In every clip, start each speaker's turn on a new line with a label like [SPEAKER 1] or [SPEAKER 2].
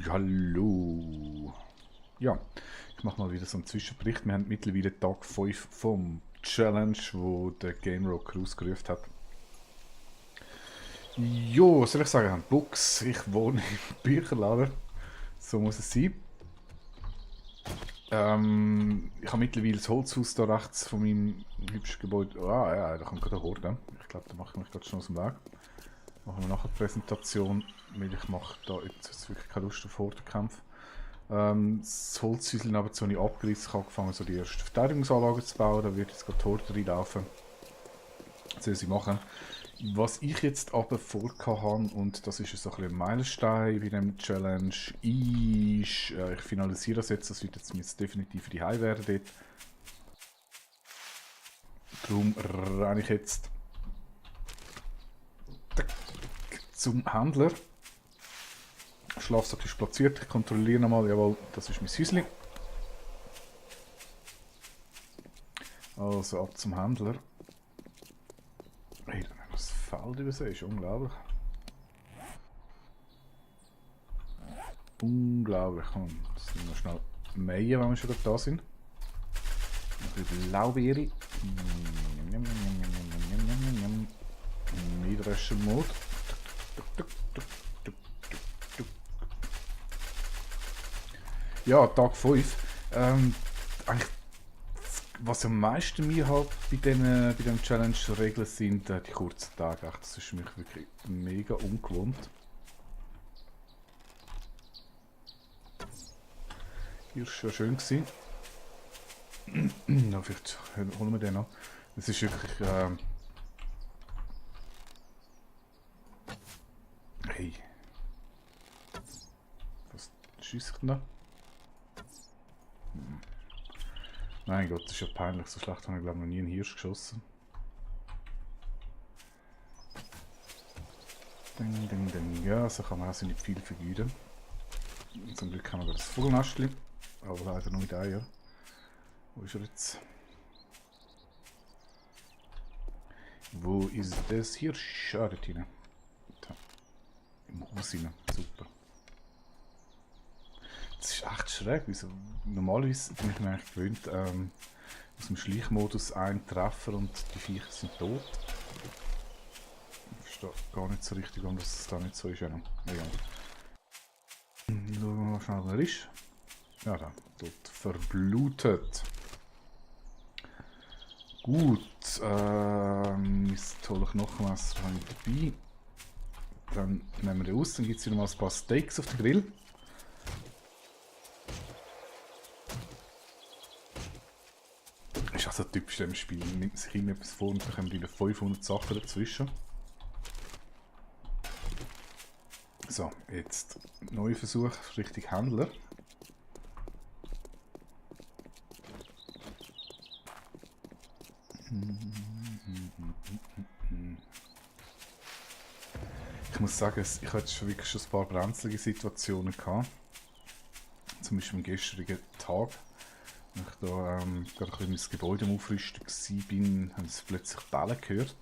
[SPEAKER 1] Hallo. Ja, ich mache mal wieder so einen Zwischenbericht. Wir haben mittlerweile Tag 5 vom Challenge, wo der Game Rock rausgerufen hat. Jo, was soll ich sagen? Books, ich wohne im Bücherladen. So muss es sein. Ich habe mittlerweile das Holzhaus da rechts von meinem hübschen Gebäude. Ah ja, da kommt gerade eine Horde. Ich glaube, da mache ich mich gerade schon aus dem Weg. Machen wir nachher die Präsentation, weil ich mache da jetzt wirklich keine Lust auf Hordenkämpfe. Das Holzhäuschen aber so nicht abgerissen. Ich habe angefangen, so die ersten Verteidigungsanlagen zu bauen. Da wird jetzt gerade die Horde reinlaufen. Das soll sie machen. Was ich jetzt aber vorgehabt habe, und das ist so ein bisschen ein Meilenstein bei dem Challenge, ist, ich finalisiere das jetzt, das wird jetzt definitiv die High werden dort. Darum renne ich jetzt zum Händler. Schlafsack ist platziert, ich kontrolliere nochmal, jawohl, das ist mein Häuschen. Also ab zum Händler. Hey, dann haben wir das Feld übersehen, ist unglaublich. Unglaublich, komm, das sind wir schnell mähen, wenn wir schon da sind. Ein bisschen Blaubeere. Mähdrescher-Mode. Ja, Tag 5. Eigentlich, was am meisten mir halt bei dem Challenge Regeln sind, die kurzen Tage. Echt, das ist für mich wirklich mega ungewohnt. Hier war schon schön gewesen. Na, vielleicht holen wir den noch. Es ist wirklich. Hey. Was schießt ich denn da? Mein Gott, das ist ja peinlich. So schlecht habe ich glaube noch nie einen Hirsch geschossen. Ding, ding, ding. Ja, so kann man also nicht viel vergeuden. Zum Glück haben wir das Vogelnestchen. Aber leider nur mit Eier. Wo ist er jetzt? Wo ist das Hirsch? Ah, dort hinein. Da. Im Haus hinein. Super. Das ist echt schräg. Wieso? Normalerweise bin ich mir eigentlich gewöhnt, aus dem Schleichmodus einen Treffer und die Viecher sind tot. Ich verstehe gar nicht so richtig, warum das da nicht so ist. Ja, egal. Schauen wir mal schnell, wer ist. Ja, da. Dort verblutet. Gut. Mein tolles Knochenmesser habe ich dabei. Dann nehmen wir den aus. Dann gibt es wieder mal ein paar Steaks auf den Grill. Ist also typisch in diesem Spiel. Man nimmt sich irgendetwas vor und dann kommen wieder 500 Sachen dazwischen. So, jetzt neuer Versuch Richtung Händler. Ich muss sagen, ich hatte schon wirklich schon ein paar brenzlige Situationen gehabt. Zum Beispiel am gestrigen Tag. Als ich da gerade ein bisschen ins Gebäude am Aufrüsten war, habe ich plötzlich Bälle gehört.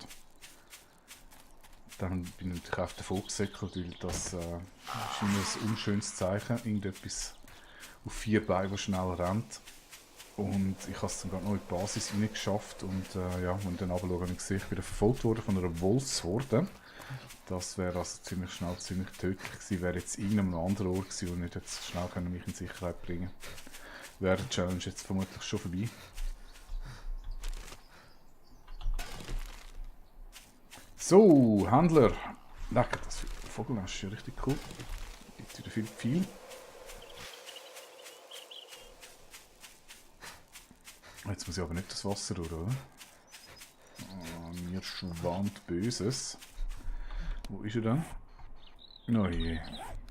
[SPEAKER 1] Dann bin ich natürlich auf davon gesäckelt, weil das ist immer ein unschönes Zeichen. Irgendetwas auf 4 Beinen, das schnell rennt. Und ich habe es dann gerade noch in die Basis reingeschafft und ja, wenn ich dann runterschaue, habe ich gesehen, ich bin verfolgt worden von einer Wolfshorde. Das wäre also ziemlich schnell ziemlich tödlich gewesen, wäre jetzt irgendeinem anderen Ort gewesen und nicht jetzt schnell können mich in Sicherheit bringen. Wäre die Challenge jetzt vermutlich schon vorbei. So, Händler. Lecker, das Vogelnest ist ja richtig cool. Gibt wieder viel. Jetzt muss ich aber nicht das Wasser durch, oder? Mir schwant Böses. Wo ist er dann? Oh je.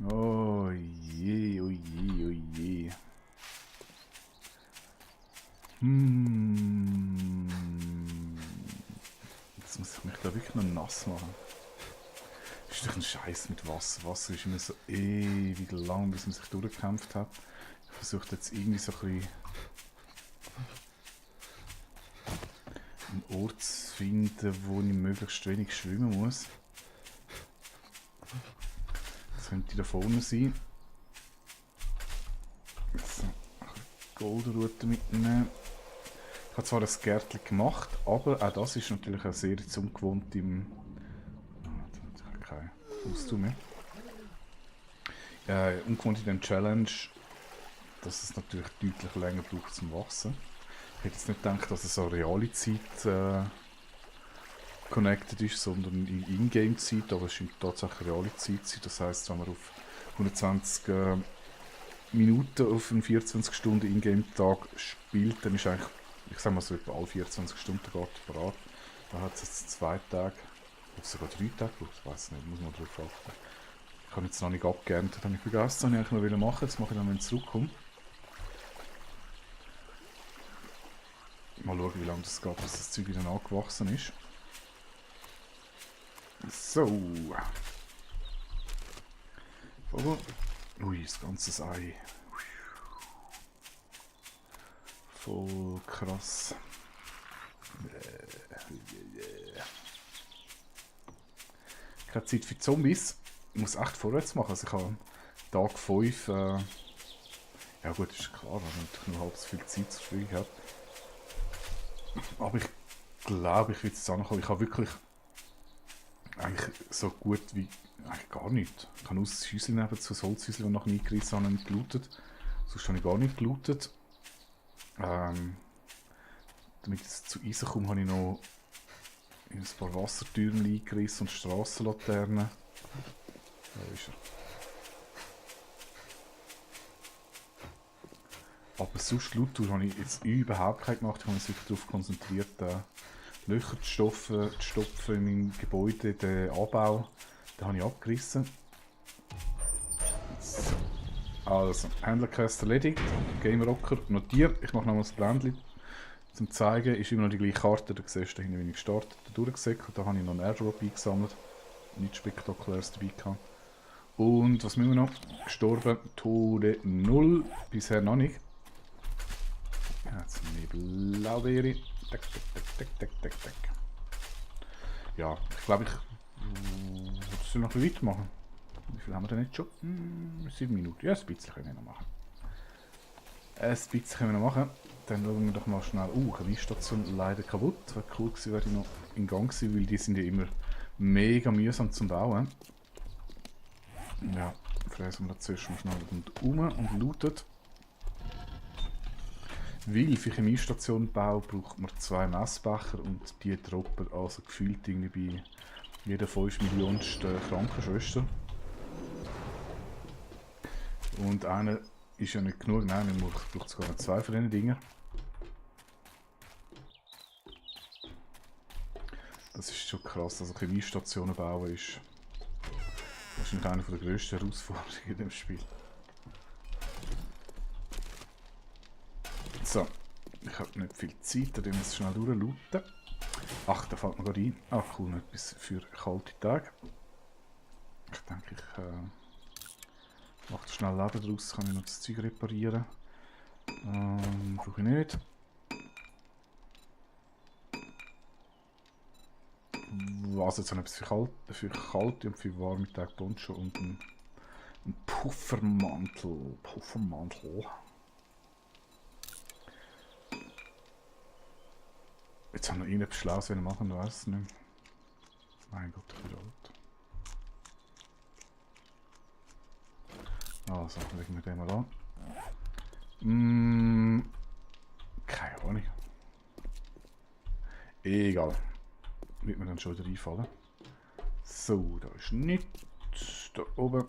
[SPEAKER 1] Oh je, oh je, oh je. Jetzt muss ich mich da wirklich noch nass machen. Das ist doch ein Scheiß mit Wasser. Wasser ist immer so ewig lang, bis man sich durchgekämpft hat. Ich versuche jetzt irgendwie so ein bisschen einen Ort zu finden, wo ich möglichst wenig schwimmen muss. Das könnte da vorne sein. So, Goldrute mitnehmen. Ich habe zwar ein Gärtchen gemacht, aber auch das ist natürlich auch sehr jetzt ungewohnt im... Ich habe keine Ausdauer mehr. Ungewohnt in dem Challenge, dass es natürlich deutlich länger braucht zum Wachsen. Ich hätte jetzt nicht gedacht, dass es so reale Zeit connected ist, sondern in Ingame-Zeit, aber es scheint tatsächlich reale Zeit zu sein. Das heisst, wenn man auf 120 Minuten auf einen 24-Stunden Ingame-Tag spielt, dann ist eigentlich, ich sage mal so etwa alle 24 Stunden geht parat. Da hat es jetzt 2 Tage, oder sogar 3 Tage gebraucht, ich weiß nicht, muss man darauf achten. Ich habe jetzt noch nicht abgeerntet, das habe ich vergessen, das wollte ich eigentlich noch machen, das mache ich dann, wenn ich zurückkomme. Mal schauen, wie lange das geht, bis das Zeug wieder angewachsen ist. So. Vogel. Ui, das ganze Ei. Voll krass. Keine Zeit für Zombies. Ich muss echt vorwärts machen. Also ich habe Tag 5. Ja gut, ist klar, weil man natürlich nur halb so viel Zeit zur Verfügung hat. Aber ich glaube, ich werde es ankommen. Ich habe wirklich eigentlich so gut wie eigentlich gar nichts. Ich habe nur das Häuschen nebenzu, das Holzhäuschen, das nachher eingerissen habe, nicht gelootet. Sonst habe ich gar nicht gelootet. Damit ich zu Eisen komme, habe ich noch ein paar Wassertürme eingerissen und Strassenlaternen. Da ist er. Aber sonst Loot-Tour habe ich jetzt überhaupt keine gemacht. Ich habe mich wirklich darauf konzentriert, Löcher zu stopfen in meinem Gebäude, den Anbau. Den habe ich abgerissen. So. Also, Händlerquest erledigt. Game Rocker notiert. Ich mache nochmal das Blendchen zum zeigen. Ist immer noch die gleiche Karte. Du siehst da hinten, wie ich gestartet habe, durchgesäckelt. Da habe ich noch einen Airdrop eingesammelt. Nichts Spektakuläres dabei gehabt. Und was müssen wir noch? Gestorben. Tode 0. Bisher noch nicht. Jetzt eine Blaubeere. Tack, tack, tack, tack, tack. Ja, ich glaube, ich soll noch ein bisschen weitermachen. Wie viel haben wir denn jetzt schon? 7 Minuten. Ja, ein bisschen können wir noch machen. Ein bisschen können wir noch machen. Dann schauen wir doch mal schnell. Chemiestation leider kaputt. Wäre cool gewesen, wäre die noch in Gang gewesen, weil die sind ja immer mega mühsam zum Bauen. Ja, fräsen wir da zuerst mal schnell und looten. Weil für Chemiestationenbau braucht man 2 Messbecher und die droppen also gefühlt irgendwie bei jeder 5 Millionsten Krankenschwester. Und einer ist ja nicht genug, nein, man braucht sogar noch 2 von diesen Dingen. Das ist schon krass, also Chemiestationen bauen ist wahrscheinlich eine der grössten Herausforderungen in dem Spiel. So, ich habe nicht viel Zeit, dann müssen wir schnell durchlooten. Ach, da fällt mir gerade ein. Ah, cool, noch etwas für kalte Tage. Ich denke, ich mache schnell Leben daraus, kann ich noch das Zeug reparieren. Brauche ich nicht. Also jetzt habe ich etwas für kalte und für warme Tage Poncho und ein Puffermantel. Jetzt haben wir irgendetwas Schlaues machen, du weißt es nicht. Mein Gott, ich bin alt. Also, legen wir den mal an. Keine Ahnung. Egal. Wird mir dann schon wieder einfallen. So, da ist nichts. Da oben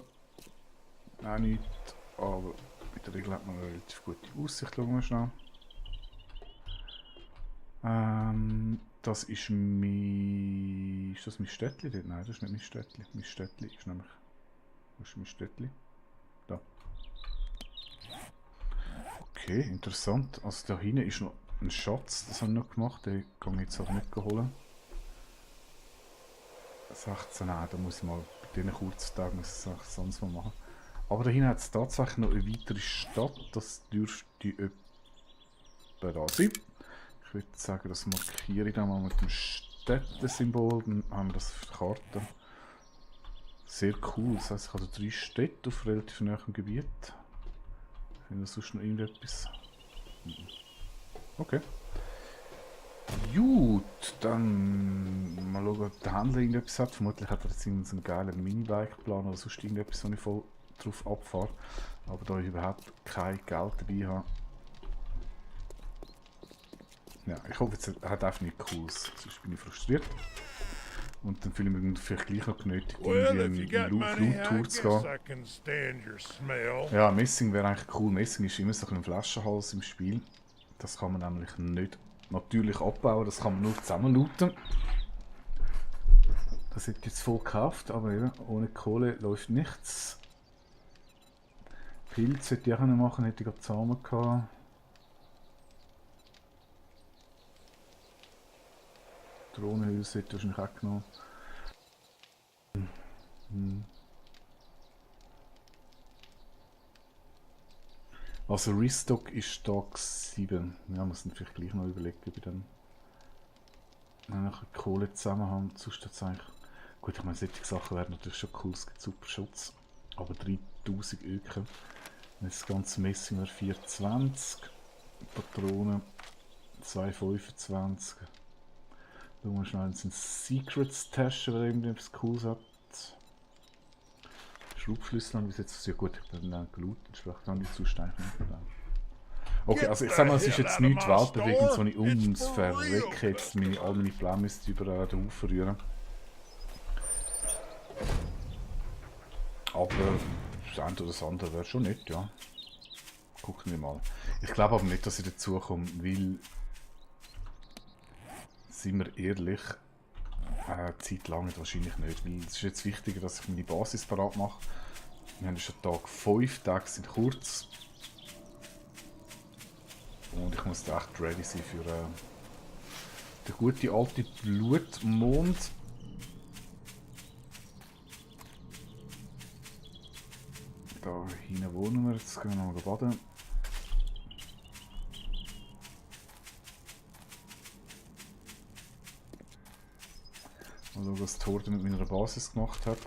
[SPEAKER 1] auch nichts. Aber in der Regel hat man eine relativ gute Aussicht. Schauen wir schnell. Das ist mein... Ist das mein Städtli dort? Nein, das ist nicht mein Städtli. Mein Städtli ist nämlich... Wo ist mein Städtli? Da. Okay, interessant. Also da hinten ist noch ein Schatz, das habe ich noch gemacht. Den kann ich jetzt aber nicht holen. 16, nein, da muss ich mal bei diesen kurzen Tagen sonst mal machen. Aber da hinten hat es tatsächlich noch eine weitere Stadt. Das dürfte etwa da sein. Ich würde sagen, das markiere ich dann mal mit dem Städtesymbol. Dann haben wir das auf der Karte. Sehr cool. Das heisst, ich habe 3 Städte auf relativ nahem Gebiet. Finden wir sonst noch irgendetwas? Okay. Gut, dann mal schauen, ob der Händler irgendetwas hat. Vermutlich hat er jetzt einen geilen Minibike-Plan oder sonst irgendetwas, wo ich voll drauf abfahre. Aber da ich überhaupt kein Geld dabei habe. Ja, ich hoffe, jetzt, er hat einfach nicht Cooles, sonst bin ich frustriert. Und dann fühle ich mich vielleicht gleich noch genötigt, irgendwie in Loot-Tour zu gehen. Ja, Messing wäre eigentlich cool. Messing ist immer so ein Flaschenhals im Spiel. Das kann man nämlich nicht natürlich abbauen, das kann man nur zusammenlooten. Das hätte ich jetzt voll gekauft, aber eben, ohne Kohle läuft nichts. Pilz hätte ich auch noch machen, hätte ich gerade zusammen gehabt. Drohnenhülse hätte ich wahrscheinlich auch genommen. Also Restock ist Tag 7. Ja, muss man vielleicht gleich noch überlegen, ob ich dann noch Kohle zusammen habe. Sonst hat's eigentlich... Gut, ich meine, solche Sachen wären natürlich schon cool, es gibt super Schutz. Aber 3000 Öken. Das ganze Messing wäre 420. Patronen 225. Schauen wir schnell in den Secrets taschen, wer irgendetwas Cooles hat. Schraubschlüssel haben bis jetzt sehr gut. Ich bin dann gelootet, entsprechend haben die Zustände nicht. Okay, also ich sag mal, es ist jetzt nichts weltbewegendes, wenn ich ums Verrecken jetzt all meine Pläne müsste über den Haufen rühren. Aber das eine oder das andere wäre schon nett, ja. Gucken wir mal. Ich glaube aber nicht, dass ich dazu komme, weil, sind wir ehrlich, Zeit lang wahrscheinlich nicht, weil es ist jetzt wichtiger, dass ich meine Basis parat mache. Wir haben schon Tag 5, Tage sind kurz. Und ich muss da echt ready sein für den guten alten Blutmond. Da hinten wohnen wir, jetzt gehen wir noch mal baden. Mal schauen, was die Horde mit meiner Basis gemacht hat.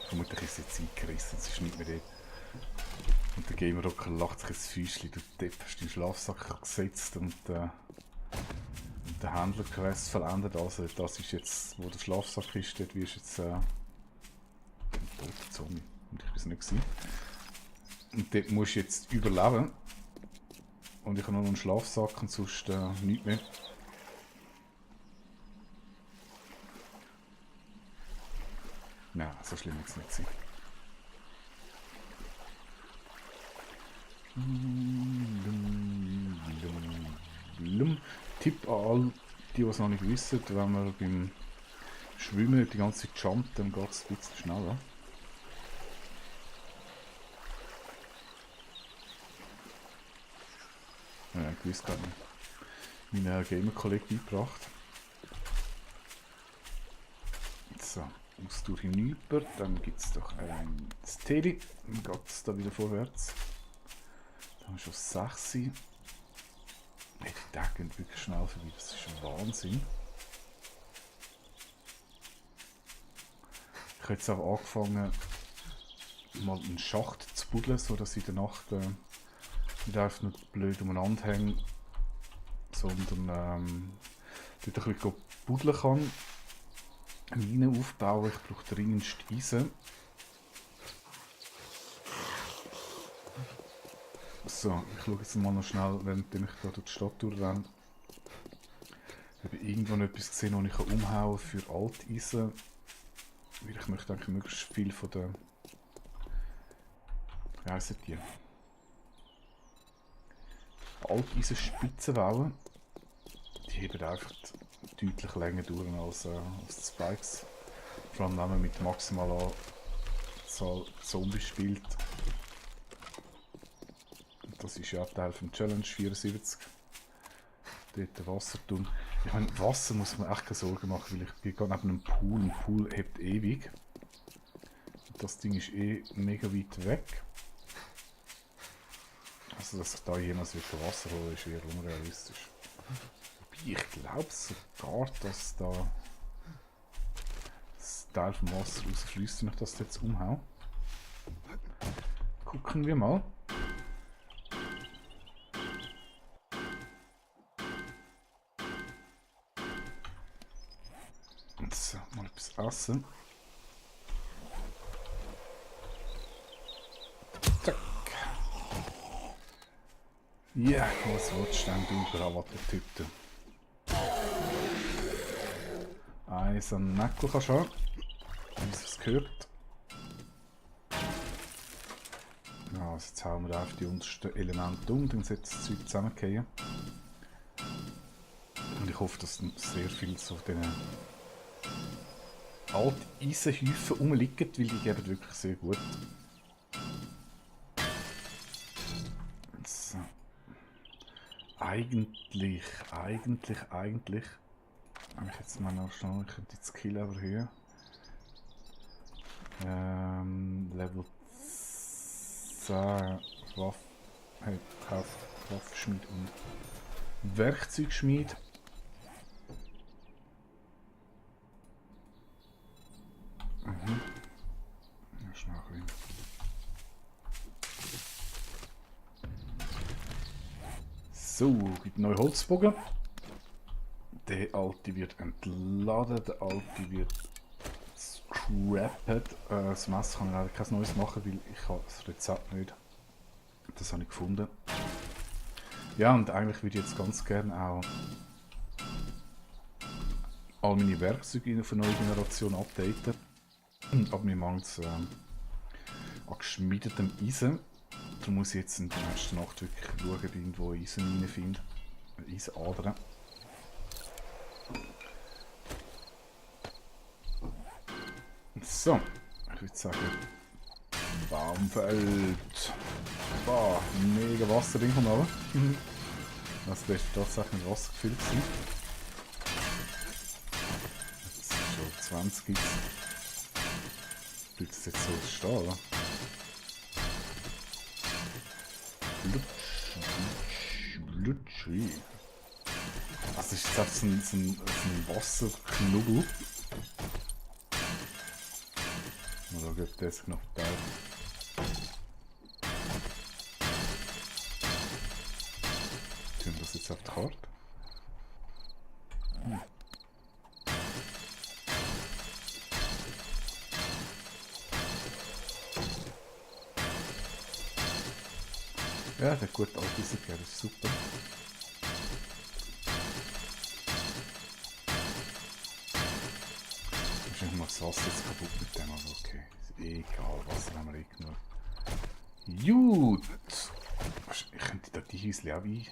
[SPEAKER 1] Vermutlich ist sie jetzt eingerissen, es ist nicht mehr dort. Und der Gamer Rocker lacht sich ins Füßchen, du Depp hast den Schlafsack gesetzt und der Händler-Quest vollendet. Also das ist jetzt, wo der Schlafsack ist, dort wirst du jetzt ein toter Zombie. Und ich bin es nicht gewesen. Und dort musst du jetzt überleben. Und ich habe nur noch einen Schlafsack und sonst nichts mehr. Nein, so schlimm wird es nicht sein. Tipp an all die es noch nicht wissen, wenn man beim Schwimmen die ganze Zeit jumpt, dann geht es ein bisschen schneller. Ja, ich wusste gerade nicht. Mein Gamer-Kollege beigebracht. So, Ausdauer hinüber, dann gibt es doch ein Teli, dann geht es da wieder vorwärts. Da haben wir schon 6. Die Tage gehen wirklich schnell vorbei, das ist ein Wahnsinn. Ich habe jetzt auch angefangen, mal einen Schacht zu buddeln, sodass ich in der Nacht nicht einfach nur blöd umeinander hänge, sondern dort ein bisschen buddeln kann. Minen aufbauen, ich brauche dringendst Eisen. So, ich schaue jetzt mal noch schnell, während ich da durch die Stadt durchrenne. Ich habe irgendwo noch etwas gesehen, das ich umhauen kann für Alteisen. Weil ich möchte eigentlich möglichst viel von der... Wie heissen die? Alteisenspitzen bauen. Die heben einfach deutlich länger durch als die Spikes. Vor allem wenn man mit maximaler Anzahl Zombies spielt. Das ist ja Teil vom Challenge 74. Dort Wasser tun. Ich meine, Wasser muss man echt keine Sorgen machen, weil ich bin gerade neben einem Pool. Ein Pool hebt ewig. Das Ding ist eh mega weit weg. Also, dass ich da jemals wieder Wasser hole, ist eher unrealistisch. Wobei, ich glaube sogar, dass da das Teil vom Wasser rausfließt, wenn ich das jetzt umhaue. Gucken wir mal. So, mal etwas essen. Zack. Ja, was willst du denn, du Krawattentüte? Eins am Neckel kannst du haben. Wie es gehört. Ja, also jetzt hauen wir auf die untersten Elemente um, dann sollte das Zeug zusammengehen. Und ich hoffe, dass sehr viel so auf diesen alten Eisenhäufen rumliegen, weil die geben wirklich sehr gut. So. Eigentlich. Habe ich jetzt mal noch schnell, ich könnte die Skill erhöhen. Level 10 Waffenschmied und Werkzeugschmied. Ja, schnell ein bisschen. So, gibt neue Holzbogen. Der alte wird entladen, der alte wird scrapped. Das Messer kann ich leider kein neues machen, weil ich habe das Rezept nicht. Das habe ich gefunden. Ja, und eigentlich würde ich jetzt ganz gerne auch all meine Werkzeuge für neue Generation updaten. Aber mir mangelt es an geschmiedetem Eisen. Darum muss ich jetzt in der nächsten Nacht wirklich schauen, ob ich irgendwo Eisenmine finde. Eisenadern. So, ich würde sagen, Baumfeld. Boah, mega Wasser drin kommt runter. Das war tatsächlich mit Wasser gefüllt. Das ist schon 20. Bleibt es jetzt so stehen, oder? Lutsch. Das ist jetzt einfach so ein Wasserknubbel. Mal schauen, ob der sich noch verteilt. Tun wir das jetzt auf die Karte? Ja, der hat gut Altis gegeben, das ist super. Wahrscheinlich macht das Wasser jetzt kaputt mit dem, aber okay. Ist egal, Wasser haben wir eh genug. Gut! Ich könnte da die Häusle auch ein.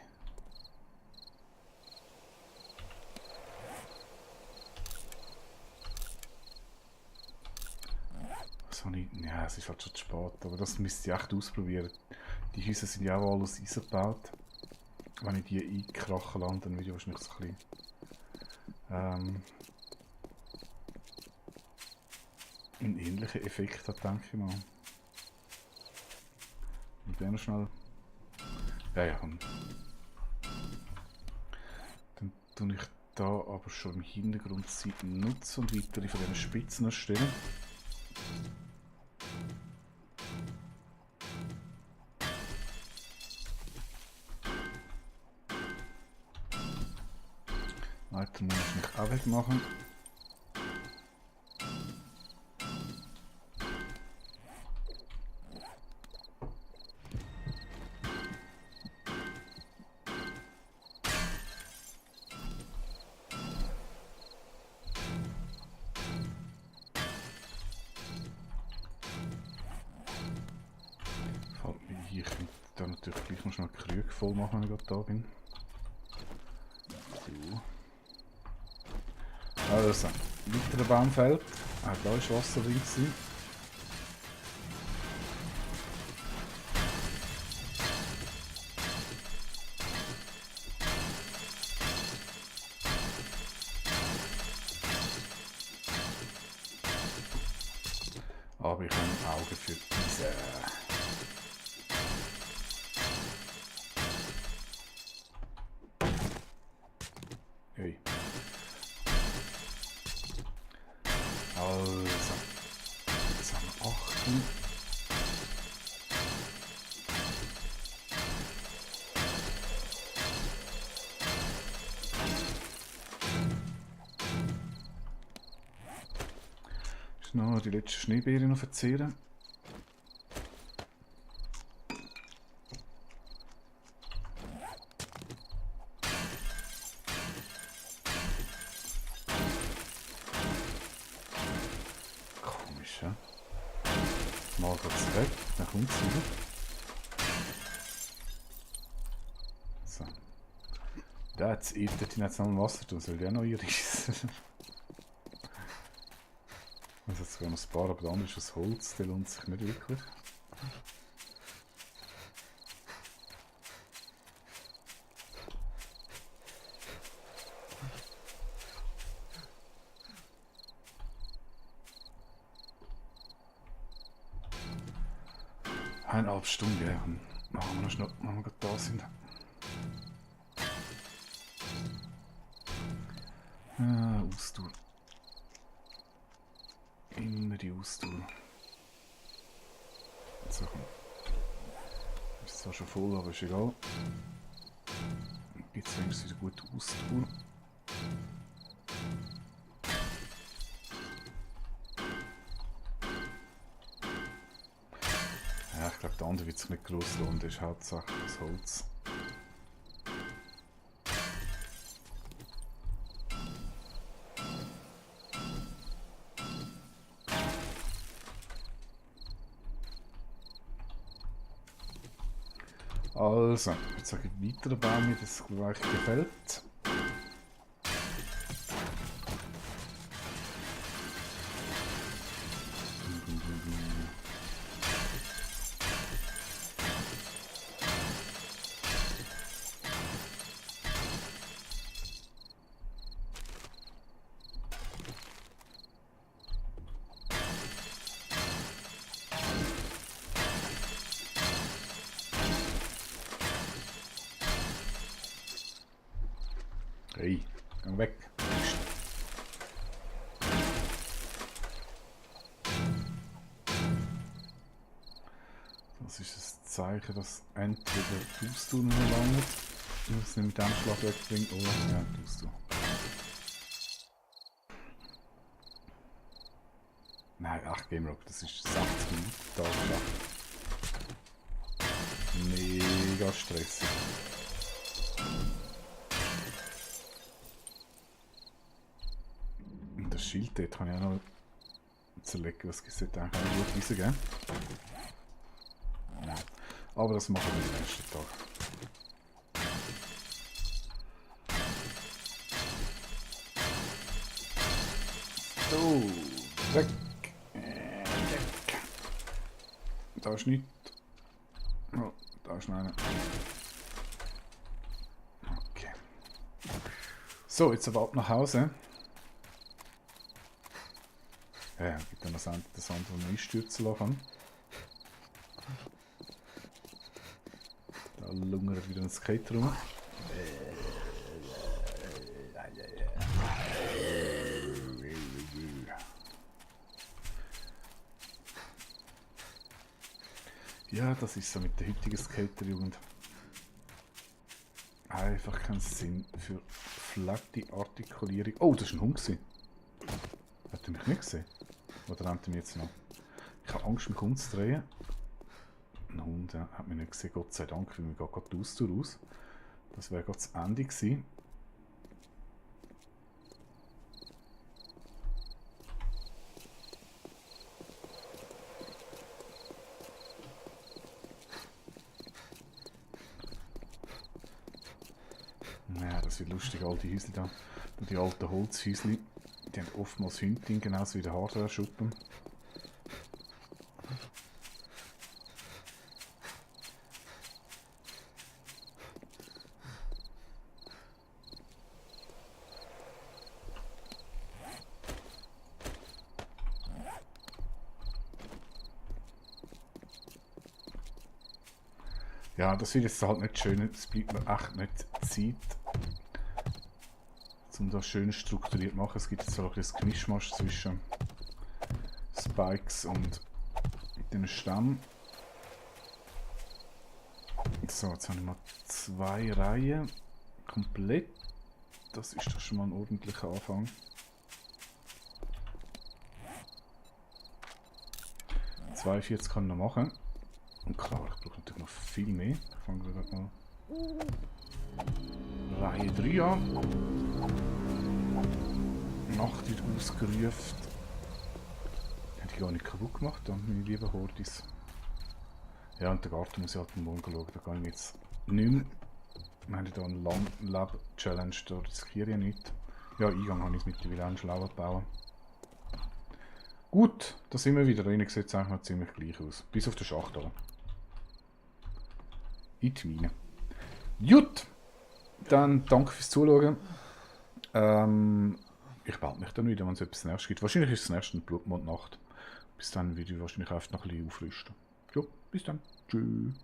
[SPEAKER 1] Was habe ich? Ja, es ist halt schon zu spät, aber das müsste ich echt ausprobieren. Die Häuser sind ja auch alle aus Eisen gebaut. Wenn ich die einkrachen lasse, dann würde ich wahrscheinlich so ein bisschen einen ähnlichen Effekt haben, denke ich mal. Und dann schnell. Ja, komm. Dann tue ich da aber schon im Hintergrund Seiten nutzen und weitere von diesen Spitzen erstellen. Weiter muss ich mich auch wegmachen. Ich könnte da natürlich gleich noch schnell die Krüge voll machen, wenn ich gerade da bin. So. Also, weiterer Baumfeld. Auch da ist Wasser drin gewesen. Aber ich habe ein Auge für diese. Hey. Also, jetzt haben wir 8. Noch die letzte Schneebeere noch verzehren. Komisch, ja? Mal geht es weg, dann kommt es wieder. So. Da hat es dort jetzt noch Wasser tun, soll der noch einreißen. Also jetzt sogar noch ein paar, aber der andere ist aus Holz, der lohnt sich nicht wirklich. Eineinhalb Stunden, ja. Und machen wir noch schnell, wenn wir gerade da sind. Ausdauer. Immer die Ausdauer. So, komm. Ist zwar schon voll, aber ist egal. Jetzt wenigstens wieder gute Ausdauer. Ja, ich glaube, der andere wird sich nicht gross lohnen, das ist hauptsächlich das Holz. Also, jetzt sage ich weiter Baum, mir das gleich gefällt. Hey, geh weg. Das ist ein Zeichen, dass entweder die Ausdauer nicht mehr langt. Ich muss es nicht mit dem Schlag wegbringen. Oh, ja, die Ausdauer. Nein, 8 Game Rock, das ist 60 Minuten Tag. Mega stressig. Und das Schild dort kann ich auch noch zerlegen, was es sollte eigentlich auch gut Eisen geben. Nein. Aber das machen wir den nächsten Tag. So, weg. Da ist nichts. Oh, da ist noch einer. Okay. So, jetzt aber ab nach Hause. Ja, gibt dann das andere, das man einstürzen lassen. Da lungert wieder ein Skater rum. Ja, das ist so mit der heutigen Skaterjugend. Einfach keinen Sinn für flatte Artikulierung. Oh, das war ein Hund. Hat er mich nicht gesehen? Oder rennt er mich jetzt noch? Ich habe Angst, mich umzudrehen. Ein Hund hat mich nicht gesehen, Gott sei Dank, weil mir geht gerade die Ausdauer aus. Das wäre gerade das Ende gewesen. Ja, das wird lustig, all die Häuschen da. Die alten Holzhäuschen, die haben oftmals Hündin, genauso wie der Hardware-Schuppen. Ja, das wird jetzt halt nicht schön, es bleibt mir echt nicht Zeit, um das schön strukturiert zu machen. Es gibt jetzt so ein bisschen Mischmasch zwischen Spikes und den Stämmen. So, jetzt habe ich mal 2 Reihen komplett. Das ist doch schon mal ein ordentlicher Anfang. 42 kann ich noch machen. Und klar, ich brauche natürlich noch viel mehr. Fangen wir gerade mal Reihe 3 an. Nacht wird ausgerufen. Hätte ich gar nicht kaputt gemacht, dann meine lieben Hordis. Ja, und der Garten muss ich halt morgen schauen, da kann ich jetzt nicht mehr. Wir haben hier eine Lab-Challenge, da riskiere ich nicht. Ja, Eingang habe ich mittlerweile auch schlau gebaut. Gut, da sind wir wieder drin, sieht es eigentlich noch ziemlich gleich aus. Bis auf den Schacht aber. In die Mine. Gut, dann danke fürs Zuschauen. Ich melde mich dann wieder, wenn es etwas Nächstes gibt. Wahrscheinlich ist es das nächste Blutmondnacht. Bis dann würde ich wahrscheinlich einfach noch ein bisschen aufrüsten. Ja, bis dann. Tschüss.